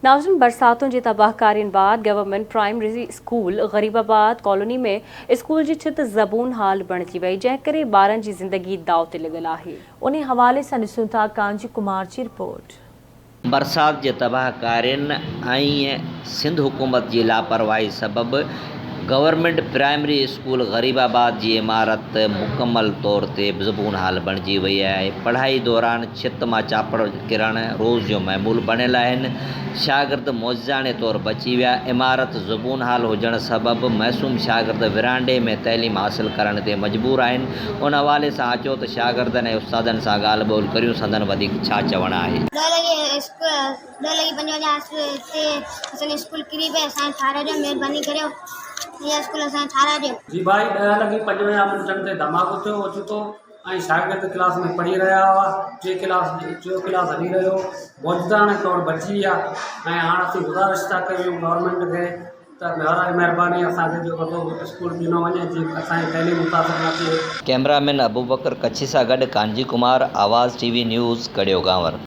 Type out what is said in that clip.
ناظرين برساتن جي تباهڪارين بعد government primary school Gharibabad colony ۾ school جي ڇت زبون حال بڻجي وئي جنهن ڪري ٻارن جي زندگي داء تي لڳل آهي. انهي حوالي سان ڏسون ٿا ڪانجي ڪمار جي رپورٽ. برسات جي تباهڪارين ۽ سنڌ حڪومت جي لاپرواهي سبب گورنمينٽ پرائمري اسڪول غريب آباد جي عمارت مڪمل طور تي زبون حال بڻجي وئي آهي، پڙهائي دوران ڇت مان چاپڙ ڪرڻ روز جو معمول بڻيل آهن، شاگرد معجزاڻي طور بچي ويا، عمارت زبون حال هجڻ سبب معصوم شاگرد ورانڊي ۾ تعليم حاصل ڪرڻ تي مجبور آهن، ان حوالي سان اچو ته شاگردن ۽ استادن سان ڳالهه ٻولهه ڪريون سندن وڌيڪ ڇا چوڻ آهي. ڏهه لڳي اسڪول ڏهه لڳي پنجونجاهه تي اسان جو اسڪول ڪري پئي اسان کي ٺاهرائي ڏيو مهرباني ڪريو هي اسڪول اسان کي ٺاهرائي ڏيو. جي ڀائي ڏهه لڳي پنجونجاهه منٽن تي ڌماڪو ٿيو اوچتو ۽ شاگرد ڪلاس ۾ پڙهي رهيا هئا ٽي ڪلاس ٽيون ڪلاس هلي رهيو هو معجزاڻي طور بچي ويا ۽ هاڻ اسين گذارش ٿا ڪريون گورنمينٽ کي ته براء مهرباني اسان کي جيڪو سو اسڪول ڏنو وڃي جيئن اسان جي تعليم متاثر نه ٿئي. ڪئميرا مين ابوبڪر ڪڇي سان گڏ Kanji Kumar, Awaz T V news, Kariyo Ghanwar.